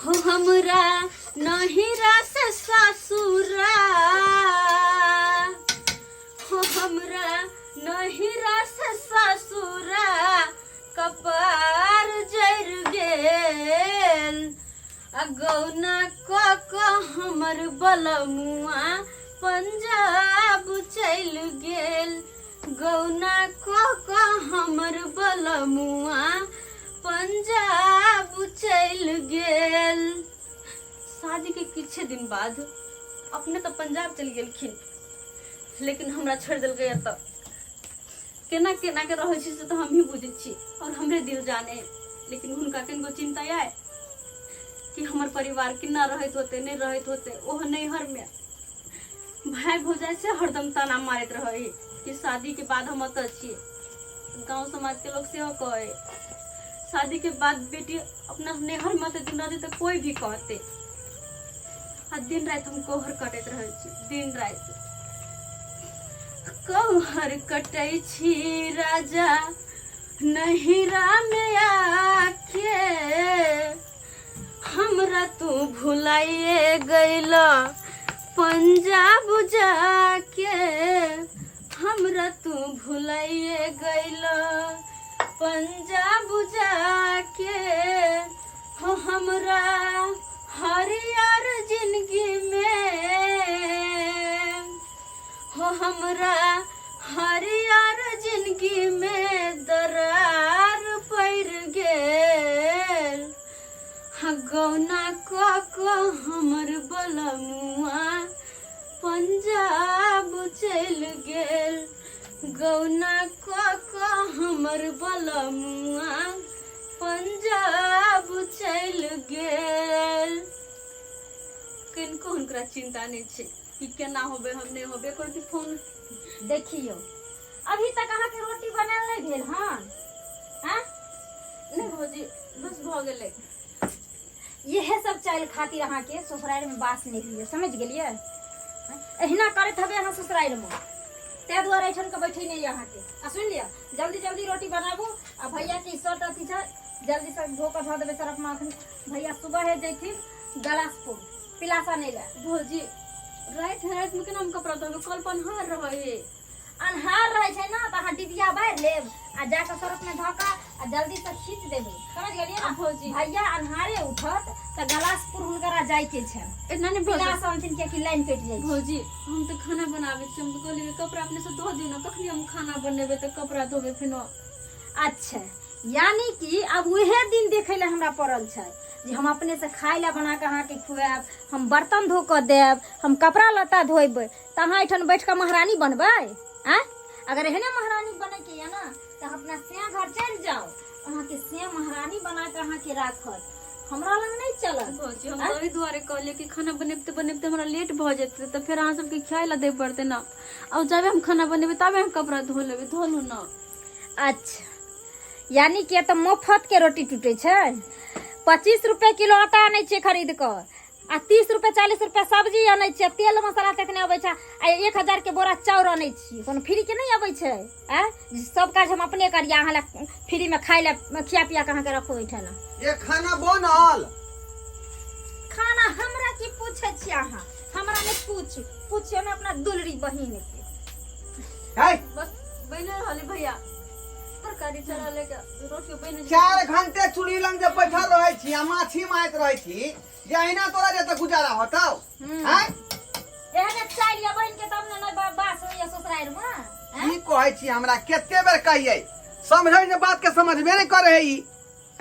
हो हमरा नहिरा से ससुरा, हो हमरा नहिरा से ससुरा कपार जरि गेल। आ गौना क क हमर बलमुआ पंजाब चलि गेल। गौना क क हमर बलमुआ पंजाब चलि गेल। शादी के किछे दिन बाद अपने तऽ पंजाब चलि गेलखिन, लेकिन हमरा छोड़ि देलकै एतऽ। केना केना के रहै छी से तऽ हमही बुझै छी और हमरे दिल जाने, लेकिन हुनका कनिको चिंता आय कि हमर परिवार केना रहैत होते, नहि रहैत होते। ओहो नैहर में भाई भौजाई से हरदम ताना मारैत रहे कि शादी के बाद हम अतऽ छी। गांव समाज के लोग सेहो कहे शादी के बाद बेटी अपना नैहर में दिन रहते तो कोई भी कहते। आ दिन राति हम कोहर कटैत रहै छी, दिन राति कोहर कटै छी राजा नहिरा में आके, हमरा तू भुलाइए गइल पंजाब जाके, हमरा तू भुलाइए गइल पंजाब जाके। हो हमरा हरियर जिंदगी में, हो हमरा हरियर जिंदगी में दरार पड़ गेल। हाँ गौना क क हमर बलमुआ पंजाब चलि गेल। गौना क क हमर बलमुआ पंजाब चलि गेल। किनको हुनकरा चिंता नहि छै कि केना होबे हम नहि होबे, कोई भी फोन। देखियौ अभी तक अहाँके रोटी बनायल नहि भेल हन? आँ? नहि भौजी, बस भऽ गेलै। इएह सब चालि खातिर अहाँके ससुरारिमे बास नहि होइए, समझ गेलियै? एहिना करैत हबै अहाँ ससुरारिमे, ताहि दुआरे एहिठाम के बैठे नहि अहाँके। आ सुनि लिअ, जल्दी जल्दी रोटी बनाबू आ भैयाके ई शर्ट अथी छै, जल्दीसँ धो कऽ धऽ देबै सरफमे। अखन भैया सुबहे जैथिन गलासपुर पिलासा नहि लए। भौजी राति रातिमे केना हम कपड़ा धोबै? कल पर अन्हार रहै है। अन्हार रहै छै ने तऽ अहाँ डिबिया बारि लेब आ जाकऽ सरफमे धऽ कऽ आ जल्दीसँ खींच देबै, समझ गेलियै ने? भौजी। भैया अन्हारे उठत तऽ गलासपुर हुनकरा जाइके छै, एना नहि भऽ पिलास अनथिन, कियाकि लाइन कटि जाइ छै। भौजी हम तऽ खाना बनाबै छी, हम तऽ कहलियै कपड़ा अपने से धो दियौ ने, कखनी हम खाना बनेबै तऽ कपड़ा धोबै फेनो। अच्छा, यानी कि आब उहे दिन देखै लए हमरा पड़ल छै जे हम अपने से खाय लए बना कऽ अहाँके खुआएब, हम बर्तन धो कऽ देब, हम कपड़ा लत्ता धोएबै, तऽ अहाँ एहिठाम बैठ कऽ महारानी बनबै? आँय, अगर एहने महारानी बनैके यऽ ने तऽ अपना सिया घर चलि जाउ, अहाँके सिया महारानी बना कऽ अहाँके राखत, हमरा लग नहि चलत। भौजी हम तऽ एहि दुआरे कहलियै कि खाना बनेबते बनेबते हमरा लेट भऽ जेतै तऽ फेर अहाँ सबके खाय लए दै पड़तै ने। आ जाबे हम खाना बनेबै ताबे हम कपड़ा धो लेबै, धो लू ने। अच्छा, यानी कि एतऽ मुफ्त के रोटी टूटे छै। 25 रुपए किलो आटा आनै छियै खरीद कऽ, आ 30 रुपए 40 रुपए सब्जी आनै छियै, तेल मसाला तक नहि अबै छै, आ 1000 के बोरा चाउर आनै छियै। कोनो फ्री के नहि अबै छै? आँय, सब काज हम अपने करियै, अहाँ लए फ्री में खाय लए खिया पिया के अहाँके रखू ओहिठाम। ये खाना बनल? खाना हमरा की पूछै छियै अहाँ? हमरा नहि पूछ, पूछियौ ने अपना दुलरी बहिन के। है बस बनि रहल है भैया, तरकारी चढ़ल है, रोटी बनि। 4 घंटे चूल्ही लग जे बैठल रहै छी आ माछी मारैत रहै छी, जे अहिना तोरा जे तऽ गुजारा होतौ? हैं? एहने चालि या बहिन के तब ने नहि बास होइया ससुरारि मे। हैं? की कहै छी, हमरा कते बेर कहियै समझै जे बात के समझबे नहि करे है ई।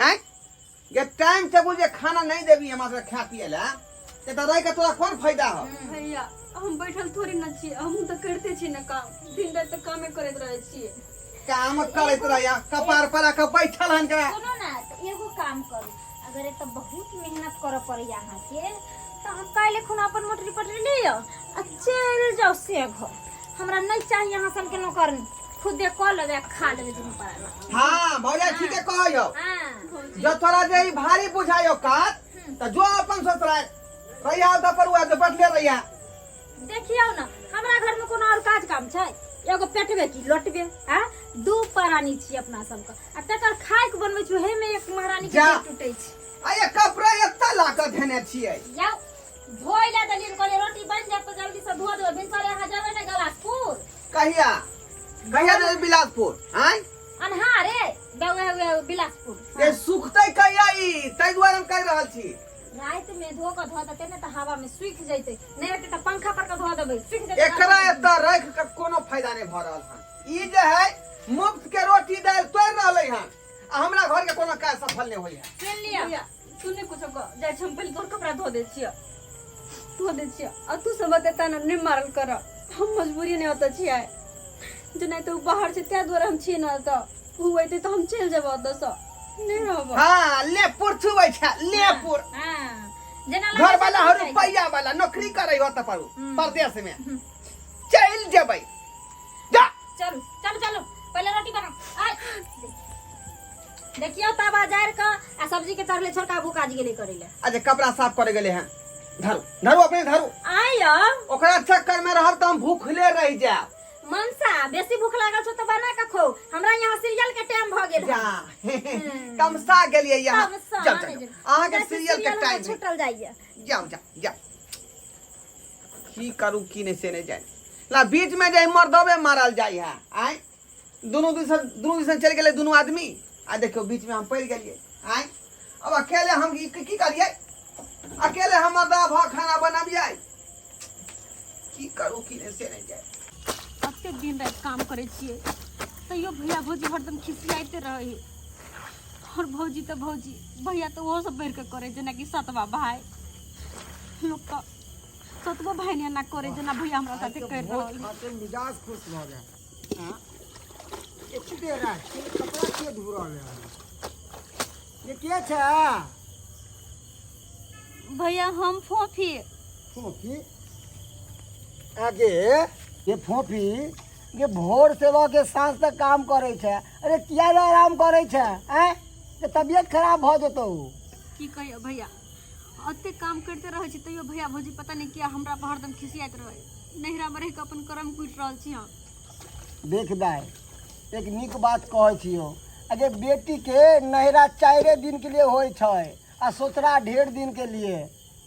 हैं, जे टाइम टेबुल जे खाना नहीं देबी हमरा सबके खाए पिए ला ते तऽ रहि के तोरा कोन फायदा हो? भैया हम बैठल थोड़ी न छी, हमहूँ तऽ करिते छी ने काम, दिन राति तऽ कामे करैत रहै छियै। काम करैत रहैया, कपार पर आके बैठल हन के। सुनू ने, तऽ एगो काम करू, अगर एतऽ बहुत मेहनत करऽ पड़ैया अहाँके तऽ अहाँ काल्हि खुना अपन मोटरी पटरी ले आउ आ चलि जाउ से घर। हमरा नहि चाही अहाँ सबके नौकरनी, खुदे कऽ लेबै आ खा लेबै दुनू परानी। हाँ भौजा, ठीके कहै हो। हाँ। जब तोरा जे ई भारी बुझायो काज तऽ जो अपन ससुराल रहिया, ओतऽ पर उएह जे बैठले रहिया। देखियौ ने, हमरा घर में कोनो और काज काम छै? एगो पेटबे की लोटबे आ दू प्राणी छी अपना सबके, आ तकर खाय के बनबै छी, ओहे में एक महारानी के जा। देह टूटे छै। आ ये कपड़ा एत्ता ला कऽ देने छियै। जाओ धोइ ला देलियन, कहलियै रोटी बनि जायत तऽ जल्दी से धो देबै। भिनसरे अहाँ जेबै ने गलासपुर? कहिया कहिया जेबै बिलासपुर? आँय? अन्हारे बौआ हुए बिलासपुर। ये सुखतै कहिया ई, ताहि दुआरे हम कहि रहल छी। राति में धो कऽ धो देतै ने तऽ हवा में सूखि जैतै, नहि हेतै तऽ पंखा पर कऽ धो देबै, सूखि जेतै। एकरा एतऽ राखि कऽ कोनो फायदा नहि भऽ रहल हन। ई जे है मुफ्त के रोटी दालि तोड़ि रहलै हन आ हमरा घर के कोनो काज सफल नहि होइ है। सुनि लिअ। भैया, तू नहि कुछो कह, जाइ छी हम, पहिले तोहर कपड़ा धो दै छियै, धो दै छियै। आ तू सब एते ताना नहि मारल कर, हम मजबूरी नहि ओतऽ छियै। जे नहि तऽ ओ बाहर छै ताहि दुआरे हम छियै ने ओतऽ, ओ अयतै तऽ हम चलि जेबै ओतऽसँ, नहि रहबै। हाँ, ले पुर छुबै छै, ले पुर। हाँ, जेना घर वाला हो लगै छै। रुपैया वाला नौकरी करे हो त पर परदेश में चलि जेबै जा। चलू चलू चलू, पहिले रोटी बनाउ। आय देखियौ, तब जारि कऽ आ सब्जी के चढ़ले छोड़का भूख आज गेलै करै लए। अच्छा, कपड़ा साफ करे गेले हैं, धरू धरू, अपने धरू। आय। ओकरा चक्कर में रहब तऽ हम भूखले रहि जायब। मनसा, बेसी भूख लागल छौ तऽ बना कऽ खो, हमरा यहाँ सीरियल के टाइम भऽ गेल। जा, तमसा गेलियै यहाँ। तमसा जाउ जाउ नहि। जाउ। अहाँके जाइ छी, सीरियल के हमरा टाइम छूटल जाइए। जाउ जाउ जाउ। की करू की नहि से नहि जानि। ला बीच में जे मर्दबे मारल जाइ है। आँय, दुनू दिसन दुनू दिसन चलि गेलै दुनू आदमी आ देखियौ बीच में हम पड़ि गेलियै। आँय, अब अकेले हम की की करियै? अकेले हम मर्दा भऽ खाना बनबियै? की करू की नहि से नहि जानि। कते दिन राति काम करै छियै तैयो भैया भौजी हरदम खिसियाइते रहै। और भौजी तऽ भौजी, भैया तऽ ओहो सब बढ़ि कऽ करै, जेनाकि सतवा भाय। लोक तऽ सतबो भाय नहि एना करै जेना भैया हमरा साथे करि भोज रहल है। खाके मिजाज खुश भऽ गेल। आँ? एते राति के कपड़ा के धो रहल है? ये के छै? भैया, हम फोफी। फोफी? आगे ये फोफी, ये भोर से लऽ के साँझ तक काम करै छै। अरे, किया ने आराम करै छै? आँय, जे तबियत खराब भऽ जेतौ। की कहियो भैया, ओते काम करिते रहै छी तैयो भैया भौजी पता नहि किया हमरा पर हरदम खिसियाइत रहै। नैहरामे रहि कऽ अपन करम कुटि रहल छी हम। देख दाय, एक नीक बात कहै छियौ। अगे, बेटीके नैहरा चारिए दिन के लिए होइ छै आ ससुरा ढेर दिन के लिए,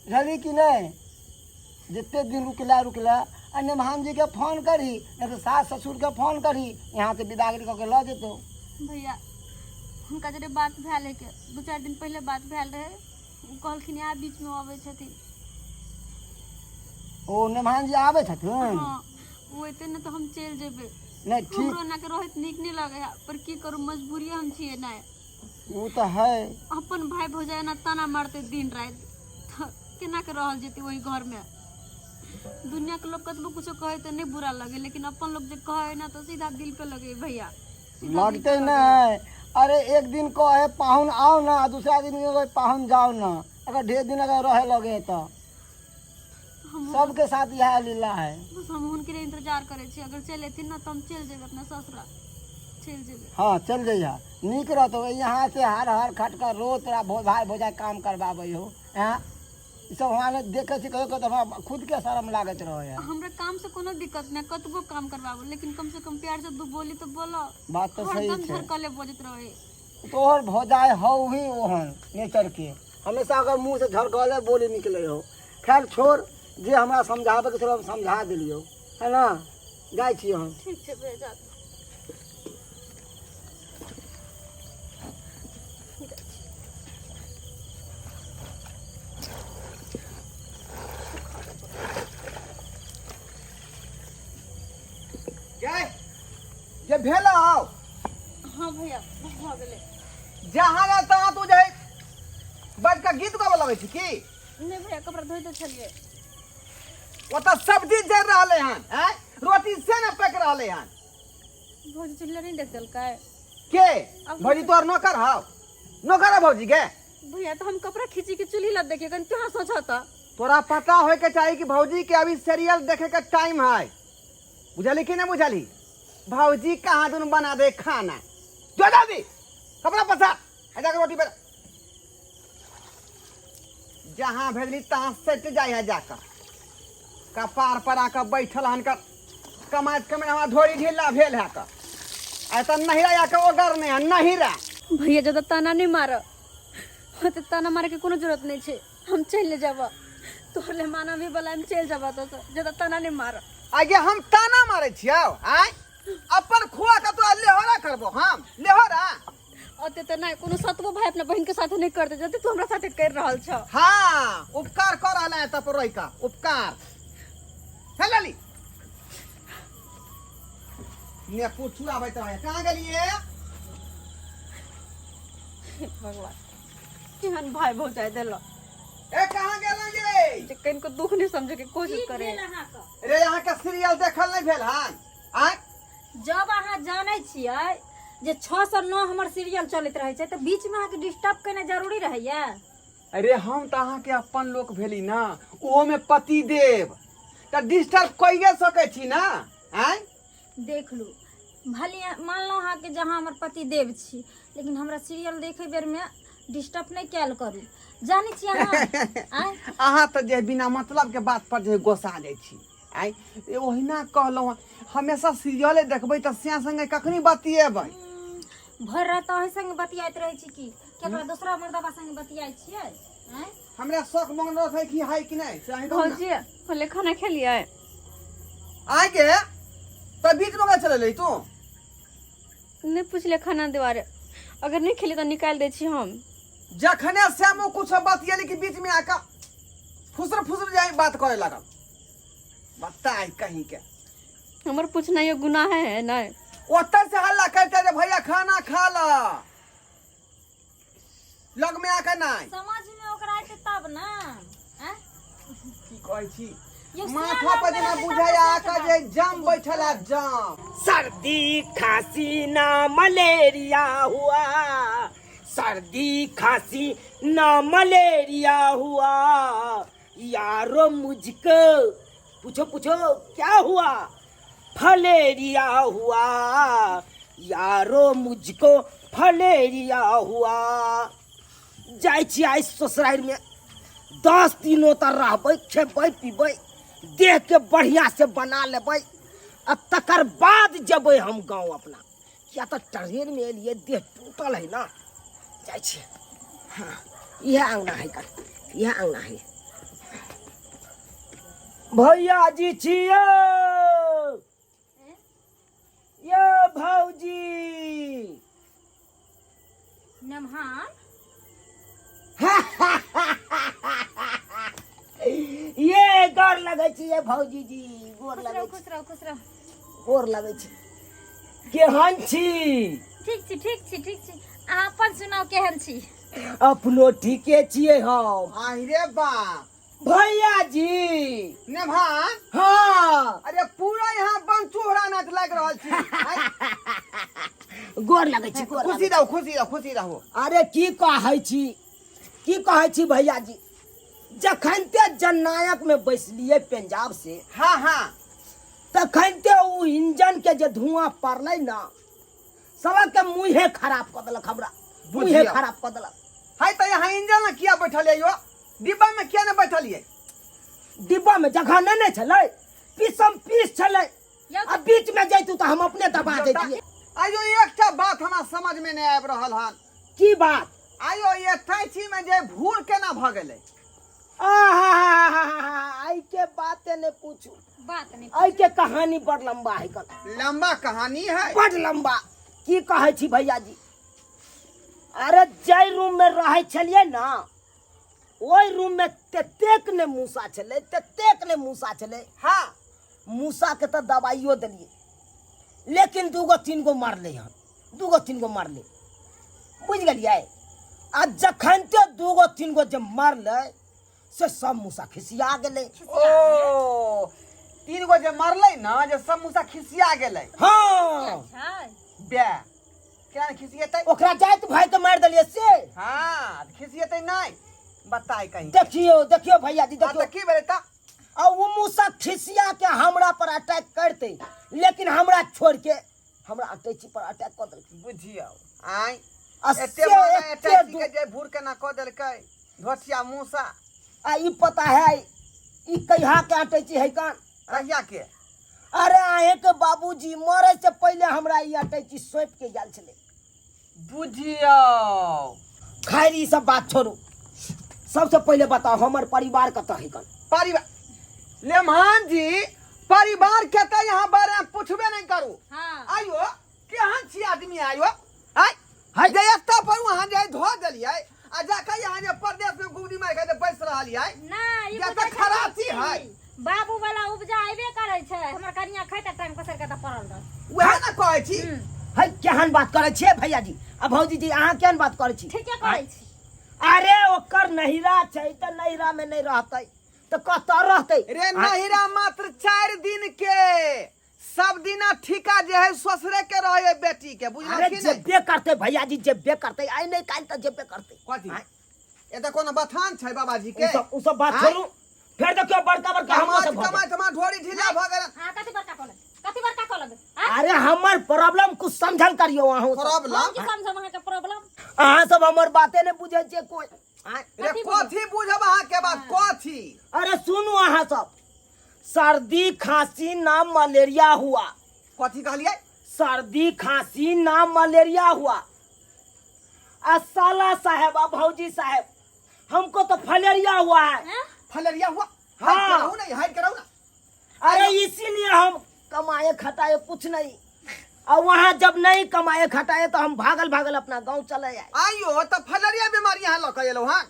बुझलही कि नहि? जते दिन रुकला रुकला आ नेमहान जी के फोन करही, नहीं तऽ सास ससुर के फोन करही, यहाँ से विदागरी कऽ के लऽ जेतौ। भैया, हुनका जरे बात भेल है के 2-4 दिन पहिले बात भेल रहे, ओ कहलखिन यहाँ बीच में अबै छथिन। ओ नेमहान जी आबै छथिन? हाँ, ओ एते ने तऽ हम चलि जेबै। नहि, ठीक। हमरो एना के रहैत नीक नहि लगै है, पर की करू, मजबूरी हम छियै नहि? ओ तऽ है। अपन भाई भौजाई एना ताना मारते दिन राति तऽ केना के रहल जेतै ओहि घर में? दुनिया के लोग कतबो कुछो कहे तऽ नहीं बुरा लगे, लेकिन अपन लोग जे कहे ना तऽ सीधा दिल पे लगे भैया, सीधा दिल पे लगते लगे। नहीं। अरे, एक दिन कहे पाहुन आओ ना आ दूसरा दिन कहे पाहुन जाओ ना। अगर ढेर दिन अगर रहे लगे तो हम सबके साथ यह लीला है। बस हम हुनके लिए इंतजार करै छी। अगर चलि एथिन ना तऽ हम चलि जेबै, अपना ससुरा चलि जेबै। हाँ, चल जइहा, नीक रहतो। यहाँ से हर हर खटकर रोज तोरा भाई भौजाई काम करबाबै हो। हैं, ई सब हमरा देखै छी कहियो कहियो तऽ हमरा खुद के शरम लागैत रहै है। हमरा काम से कोनो दिक्कत नहीं, कतबो काम करबाबो, लेकिन कम से कम प्यार से दू बोली तो बोलो। बात तऽ सही हरदम छै। झरकले बजैत रहे। तोहर भौजाई हौ ही ओहन नेचर के, हमेशा अगर मुँह से झरकले बोली निकले हो। खैर छोड़, जे हमरा समझाबे के छलो हम समझा देलियौ है ना। जाइ छी हम। ठीक छै भैया, जा। जय जे भेल आओ। हाँ भैया, भऽ गेलै। जहाँ जा तहाँ तू जाय बैठ कऽ गीत गाबऽ लगै छी की? नहि भैया, कपड़ा धोइते छलियै। ओतऽ सब्जी जरि रहलै हन, आँय, रोटी से ने पकि रहलै हन। भौजी चुल्हा नहि देख देलकै? के भौजी? तोहर नौकर हौ? नौकर है भौजी के? भैया, तो हम कपड़ा खींची के चूल्ही लग देखिए, कनि तू सोच तऽ। तोरा पता होय के चाही कि भौजी के अभी सीरियल देखे के टाइम है। बुझली कि नहीं बुझली? भौजी कहाँ दुनू बना दे खाना। जो जल्दी कपड़ा पसार आ जाके रोटी बना। जहाँ भेजली तहाँ सेट जाइ है, जाकर कपार पर आकर बैठल हन। कर कमाइत कमाइत हमरा ढोरी ढीला भेल है कर ऐसा नहीं रहा के ओगर नहीं है नहीं रहा। भैया, ज्यादा ताना नहीं मार, तो ताना मारे के कोनो जरूरत नहीं छै। हम चलि जाब तोहर ले माना भी बला हम चलि जाब तो ज्यादा तना नहीं मार। आगे हम ताना मारे छियौ आय? अपन खुआ के तोरा लेहोरा करबो हम लेहोरा? ओते तऽ नहि कोनो सतबो भाई अपना बहिन के साथे नहीं करते जते तू हमरा साथे कर रहल छ। हाँ, उपकार कर रहल है तब रही का उपकार हे लली ने पूछू आबैत रहे कहाँ गेलिए? भगवान केहन भाई भौजाई देलो। ए कहाँ गेलो ये? जे कनिको दुख नहीं समझे के कोशिश की करे। भेल अहाँके? रे यहाँ के सीरियल देखल नहीं भेल हन आय? जब अहाँ जानै छियै जे 6 से 9 हमर सीरियल चलैत रहै छै तऽ बीचमे अहाँके डिस्टर्ब केनाइ जरूरी रहैया? अरे हम तऽ अहाँके अपन लोक भेली ना, ओहोमे पति देव, तऽ डिस्टर्ब कइए सकै छी ना आय? देख लू भले मानलहुँ अहाँके जे अहाँ हमर पति देव छी, लेकिन हमरा सीरियल देखै बेरमे डिस्टर्ब नहि कयल करू, जानै छी अहाँ आँय? अहाँ तऽ जे बिना मतलब के बात पर जे गोसा जाइ छी आइ, ओहिना कहलहुँ हँ, हमेशा सीरियले देखबै तऽ सिया संगे कखनी बतियेबै? भरि राति अहीं संगे बतियाइत रहै छी की केकरा दोसरा मर्दबा संगे बतियाइ छियै आँय? हमरा शौक मंगल है कि है कि नहीं से अहीं कहू ना। भौजी पहले खाना खेलिए। आइ के तऽ बीच में चले ले तू? नहीं पूछले खाना दुआरे, अगर नहीं खेली तो निकाल दै छी हम। जखने श्यामो कुछ बतियेली कि बीच में आका फुसर फुसर जाई बात करे लागल, बताई कहीं के। हमर पूछना ये गुनाह है नहीं? ओतय से हल्ला करते रे भैया खाना खा ला, लग में आके नहीं समझ में ओकरा एतै तब ना आँय? की कहै छी? यौ, माथा पर जेना सियाल बुझाय आका जे जाम बैठल है जाम। सर्दी खांसी ना मलेरिया हुआ, सर्दी खांसी ना मलेरिया हुआ, यारो मुझको पूछो पूछो क्या हुआ, फलेरिया हुआ, यारो मुझको फलेरिया हुआ। जाइ छी आइ ससुरारि में 10 दिन ओतऽ रहबै, खेबै पीबै, देह के बढ़िया से बना लेबै आ तकर बाद जेबै हम गाँव अपना, किया तऽ ट्रेन में एलियै देह टूटल है ना। जाइ छियै। हाँ, इएह अङ्गना है कन, इएह अङ्गना है। भैया जी छियै ये भौजी? नमहान ये गोर लगै छी ये भौजी जी, गोर खुश लगै रहू छी। खुश रहू खुश रहू। गोर लगै छी। केहन छी? ठीक छी ठीक छी ठीक छी, अहाँ अपन सुनाउ केहन छी? अपनो ठीके छियै हम। आहि रे बाप। भैया जी। नेभान। हाँ। अरे पूरा यहाँ बन चूहरा नाच लाग रहल छी। आँय? गोर लगै छी, गोर खुशी लगै रहू खुशी रहू खुशी रहू। अरे की कहै छी, की कहै छी भैया जी, जखन ते जननायक में बैसलियै पंजाब से, हाँ हाँ, तखन ते उ इंजन के जे धुआं पड़लै ना, सबके मुँहे खराब कऽ देलक, हमरा मुँहे बुझियौ। खराब कऽ देलक। है तऽ यहाँ इंजन में किया बैठल यो? डिब्बा में किया नहीं बैठल ये? डिब्बा में जगह नहीं ने छलै, पीसम पीस छलै, आ बीच में जैतू तऽ हम अपने दबा दैतियै। आयो एकटा बात हमरा समझ में नहीं आबि रहल हन। की बात? आयो ये टैची में जे भूल केना भऽ गेलै? आहा, आई के बाते ने पूछू, बात नहीं आई के कहानी बड़ लंबा है कल। लंबा कहानी है? बड़ लंबा। की कहै छी भैया जी, अरे जाहि रूम में रहै छलियै ना, ओहि रूम में ततेक ने मूसा छलै, ततेक ने मूसा छलै। हाँ। मूसा के तऽ दवाइयो देलियै, लेकिन दूगो तीन गो मरलै हन, दूगो तीन गो मरलै, बुझि गेलियै? आ जखन ते दूगो तीन गो जे मरलै से सब मूसा खिसिया गेलै। ओ तीन गो जे मरलै ना, जे सब मूसा खिसिया गेलै। हाँ। अच्छा। बे केना ने खिसियेतै? ओकरा जाइत भाई के मारि देलियै से। हाँ, खिसियेतै नहि, बताय कहीं। देखियो देखियो भैया जी, हाँ, देखियो। तऽ की भेलै तऽ? आ ओ मूसा खिसिया के हमरा पर अटैक करते, लेकिन हमरा छोड़ के हमरा अटैची पर अटैक कऽ देलकै। बुझियौ आँय, आ एते से महंगा एते अटैची के जे भूर केना कऽ देलकै धोतिया मूसा। आ ई पता है ई कहिया के अटैची है कान? कहिया के? अरे अहें के बाबूजी मरे से पहले हमरा ई अटैची सौंप के गेल छलै। बुझियौ। खैर ई सब बात छोड़ू, सबसे पहिले बताओ हमर परिवार कतऽ है कन? परिवार लेमहान जी, परिवार के तऽ यहाँ बारे में पूछबे नहीं करू। हाँ। आयो केहन छी आदमी आयो आय हाय जे एतऽ पर वहाँ जे धो देलियै आ जाके यहाँ जे परदेश में गुबरी मारि के बैस रहलियै। ना ई या तऽ बुझै छै खराती कि है। बाबू वाला उपजा अयबे करै छै, हमर कनिया खाइ तऽ टांग पसारि कऽ तऽ पड़ल रह। वएह ने कहै छी। है केहन बात करै छियै भैया जी आ भौजी जी, अहाँ केहन बात करै छी? ठीके करै छी। अरे ओकर नहिरा छै तऽ नहिरा में नहि रहतै तऽ कतऽ रहतै? रे नहिरा मात्र 4 दिन के, सब दिना ठीका जे है ससुरे के रहे है बेटी के, बुझलखिन अरे नहि? जेबे करतै भैया जी, जेबे करतै, आइ नहि काल्हि तऽ जेबे करतै। कथी एतऽ कोनो बथान छै बाबाजी के? उ सब बात आँय? छोड़ू, फेर देखियौ बड़का बड़का हमरो कमाइत सब भऽ कमाइत हमरा ढोरी ढीला भऽ गेल। हाँ, कथी बड़का कऽ लेबै, कथी बड़का कऽ लेबै? आँय? अरे हमर प्रॉब्लम कुछ समझल करियौ अहूँ सब। प्रॉब्लम? हम की समझब अहाँके प्रॉब्लम? अहाँ सब हमर बाते नहि बुझै छियै कोइ। आँय? रे कथी बुझब? कथी बुझब अहाँ के बात कथी? अरे सुनू अहाँ सब, सर्दी खांसी ना मलेरिया हुआ। कथी कहलियै? सर्दी खांसी ना मलेरिया हुआ, आ साला साहेब आ भौजी साहेब हमको तो फलेरिया हुआ है। हैं? फलेरिया हुआ? हाँ। हाइट कराऊ ना, हाइट कराऊ ना। अरे इसीलिए हम कमाए खटाए कुछ नहीं, और वहाँ जब नहीं कमाए खटाए तो हम भागल भागल अपना गांव चले आए। आइयो तो फलेरिया बीमारी यहाँ लऽ के एलहुँ। हाँ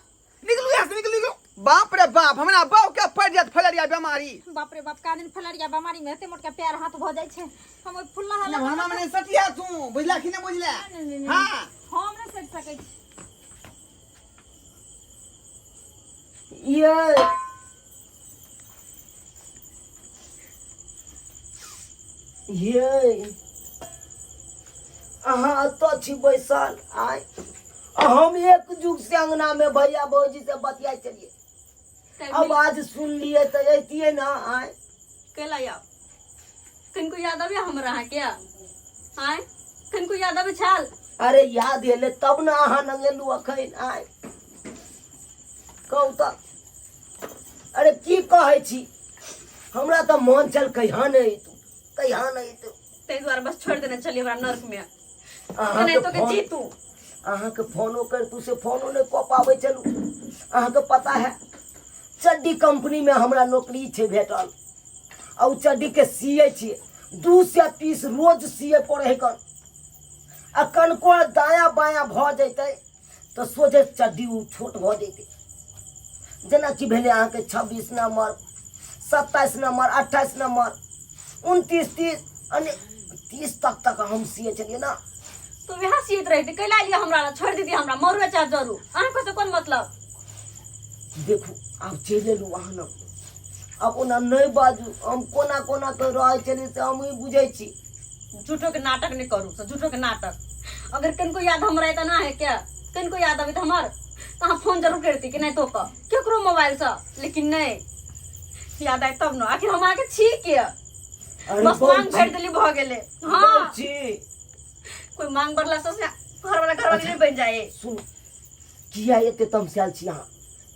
निकलू यहाँ से, निकलू। बाप रे बाप, हमरा बाप के पड़ जात फलेरिया बीमारी। बाप रे बाप, का दिन फलेरिया बीमारी में एते मोटका पैर हाथ भऽ जाइ छै। हम ओहि फुल्ला हालत ना हमरा में सटिया तू, बुझला कि नहीं बुझला? नहीं, नहीं, नहीं। हाँ। हम नहीं सट सकै छी। ये ये अहाँ एतऽ छी बैसल आय, हम एक जुग से अंगना में भैया भौजी से बतियाइ छलियै, अब आज सुन लिए तऽ अइतियै ना आय। कैला आउ, कनिको याद आबै हमरा अहाँके? आय कनिको याद आबै छल? अरे याद एलै तब ने अहाँ लग एलहुँ अखन आय। कहू तऽ, अरे की कहै छी, हमरा तऽ मन छल कहिया नहि अइतु, कहिया नहि अइतु। ताहि दुआरे बस छोड़ि देने छलियै हमरा नर्क में। अहाँके एनाहितो के फोन जीतू। अहाँके फोनो करितु से फोनो नहि कऽ पाबै छलहुँ। अहाँके पता है चड्डी कंपनीमे हमरा नौकरी छै भेटल, आ ओ चड्डीके सियै छियै, 200 पीस रोज सियै पड़ै है कन, आ कनको दायाँ बायाँ भऽ जैतै तऽ सोझे चड्डी ओ छोट भऽ जैतै। जेनाकि भेलै अहाँके 26 नम्बर, 27 नम्बर, 28 नम्बर, 29, 30, अने 30 तक तक हम सियै छलियै ना। तो वएह सियत रहते, कैला लिअ हमरा, छोड़ि दितियै हमरा, मरबे चाहे जरू, अहाँके से कोन मतलब? देखू आब चलि एलहुँ अहाँ लग, आब ओना नहि बाजू, हम कोना कोना कऽ रहै छलियै से हमही बुझै छी। झूठो के नाटक नहीं करू से, झूठो के नाटक। अगर कनको याद हमरा एतना है क्या, कनको याद अबे हमर तो अहाँ फोन जरूर करती कि नहीं तो कऽ केकरो मोबाइल से, लेकिन नहीं याद आए तब न। आखिर हम अहाँके छी के? अरे बस बहुत मांग भरि देली भऽ गेलै। हाँ। बहुत छी। कोई मांग भरला से घर वाला घर वाली नहीं बन जाए। सुन, किया एते तमसायल छी अहाँ,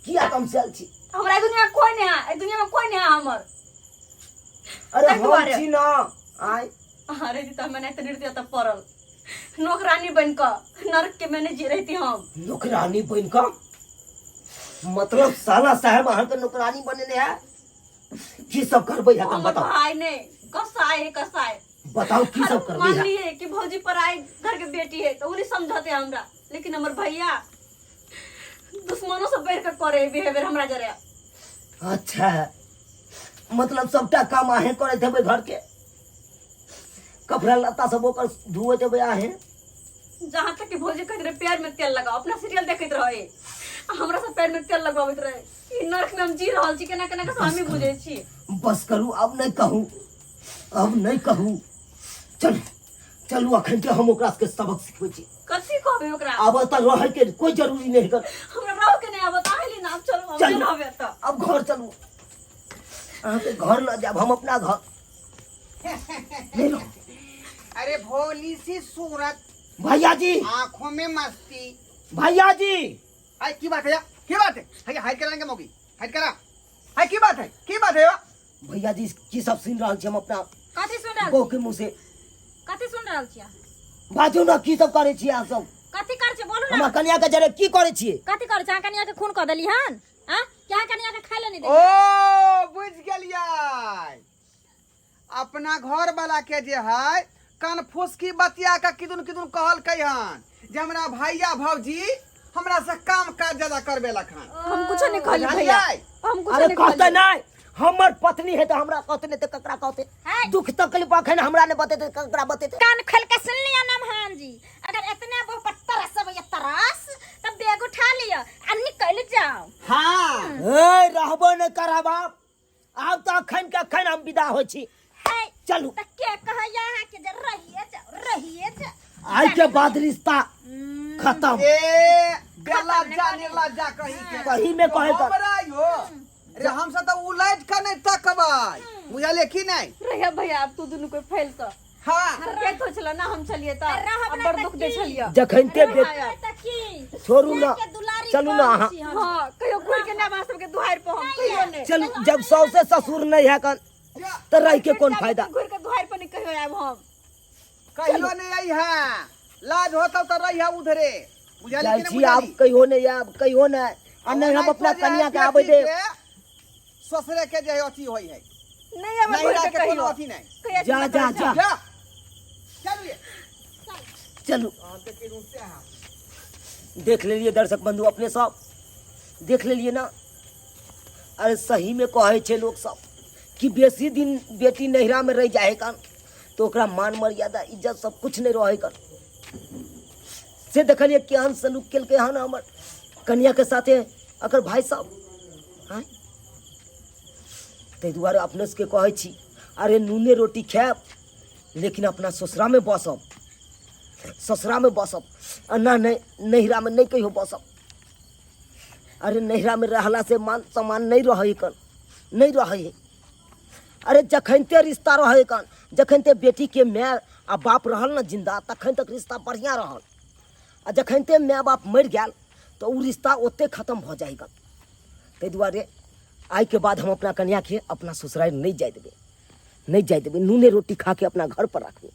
किया तमसायल छी? हमरा एहि दुनिया में कोई नहीं है, एहि दुनिया में कोई नहीं है हमर। अरे ताहि हम दुआरे। छी ना आय। अरे दी तो हमें नहीं निर्दय तब पड़ल नौकरानी बन कऽ नरक के मैंने जी रहती हम। नौकरानी बन कऽ मतलब साला साहेब अहाँके नौकरानी बनेने है? की सब करबै है हमर बताउ? भाई नहीं कसाई है, कसाई। बताउ की सब करबै मान है? लिए कि भौजी पर आए घर के बेटी है तो उन्हें समझते हमरा, लेकिन हमर भैया दुश्मनों से बढ़ के करे बिहेवियर हमरा जरे। अच्छा मतलब सबटा काम अहें करैत हेबै, घर के कपड़ा लत्ता सब ओकर धोइत हेबै अहें? जहाँ तक कि भौजी कहैत रहे पैर में तेल लगाओ, अपना सीरियल देखैत रहे, हमरा सब पैर में तेल लगवाबैत रहे। ई नरक में हम जी रहल छी केना केना के हम बुझै छी। बस करू, अब नहीं कहू, अब नहीं कहू, चलू चलू अखन के हम ओकरा सबके सबक सिखबै छी। कथी कहबै ओकरा? आब तऽ रहै के कोई जरूरी नहीं है। हमरा रह के नहीं आबत, आइली ना, अब चलू, हम चलू। रहबे तऽ। अब घर चलू, अहाँके घर लऽ जायब हम अपना घर। ले लो। अरे भोली सी सूरत, भैया जी आंखों में मस्ती। भैया जी हाय की बात है यार, की बात है? हाय हाइड कराएंगे मौगी, हाइड करा। हाय की बात है, की बात है यार? भैया जी की सब सुन रहल छी हम अपना कथी सुन रहल बहू के मुंह से? कथी सुन रहल छी अहाँ? बाजू ना, की सब करै छी अहाँ सब? कथी करै छै बोलू ना। हमरा कनिया के जरे की करै छियै? कथी करै छै? अहाँ कनिया के खून कऽ देली हन? आ कि अहाँ कनिया के खाय ले नहीं ओ देली? बुझि गेलियै, अपना घर वाला के जे है कनफुसकी बतिया के किदुन किदुन कहलकै हन जे हमरा भैया भौजी हमरा से काम काज ज्यादा करबेलक हन। हम कुछो नहीं कहली भैया। बुझलियै? हम कुछो अरे नहीं कहते कहली। नहीं, हमर पत्नी है तो हमरा कहते नहीं तो ककरा कहते? है। दुख तकलीफ अखन हमरा नहीं बतेते ककरा बतेते? कान खोल के सुन लिया नमहान जी, अगर इतने वो पर तरस अब ये तरस तब बैग उठा लिया आ निकल जाओ। हाँ। ए रहबो नहीं करब आब, आब तो अखन के अखन हम विदा होइ छी। है। चलू। त के कहैया अहाँ के जे रहिए जाओ, रहिए जाओ? आइ के बाद रिश्ता खत्म। ए बेलज्जा निर्लज्जा कही के। कही में कहे त हमरा यो रे हम सब तऽ उलट के नहीं तकबै, बुझलियै की नहीं? रहिया भैया, अब तू दुनू कोई फैल तो हाँ। के तो छला ना हम चलिए त रहब अब ना बड़ त दुख दे की? छलिए। जखन ते आया। त की छोड़ू ना, के दुलारी चलू ना कम अहाँ। छी हम। हाँ, कहियो घुर के ना हमरा सबके दुहार पर हम कहियो नहीं। चलू, जब सौ से ससुर नहीं है कन तो रह के कोन फायदा? घुर के दुहार पर नहीं कहियो आब हम। कहियो नहीं आई है, लाज होता तो रही है उधरे, बुझलियै जाइ कि नहीं? छी आब। बुझलियै? कहियो नहीं आब, कहियो नहीं, आ नहीं हम अपना कनिया के आबै देब। ससुरे के जे अथी होइ है नहीं आब नहीं घुर के के कोनो कहियो। अथी नहीं। कहिया जा, चिंता जा, करै जा। जा चलू ये। चलू। अहाँ के की रूप से अहाँ देख लेलिए दर्शक बंधु, अपने सब देख लेलिए ना। अरे सही में कहै छै लोक सब कि बेसी दिन बेटी नैहरा में रह जाए कन तो ओकरा मान मर्यादा इज्जत सब कुछ नहीं रहे कन। से देखलिए केहन सलूक केलकै हन हमर कनिया के साथे अकर भाई साहब। आँय, ताहि दुआरे अपने सबके कहै छी, अरे नूने रोटी खायब लेकिन अपना ससुरा में बसब, ससुरा में बसब, आ ना नहीं नैहरा में नहीं कहियो बसब। अरे नैहरा में रहला से मान सम्मान नहीं रहै कन, नहीं रहै है। अरे जखनते रिश्ता रहै कन, जखनते बेटी के माय आ बाप रहल ना जिंदा तखन तक रिश्ता बढ़िया रहल, आ जखनते माय बाप मरि गेल तो उ रिश्ता ओते खत्म भऽ जाइ कन। ताहि दुआरे आइ के बाद हम अपना कन्या के अपना ससुरारि नहीं जाय देबै, नहीं जाय देबै, नूने रोटी खा के अपना घर पर राखबै।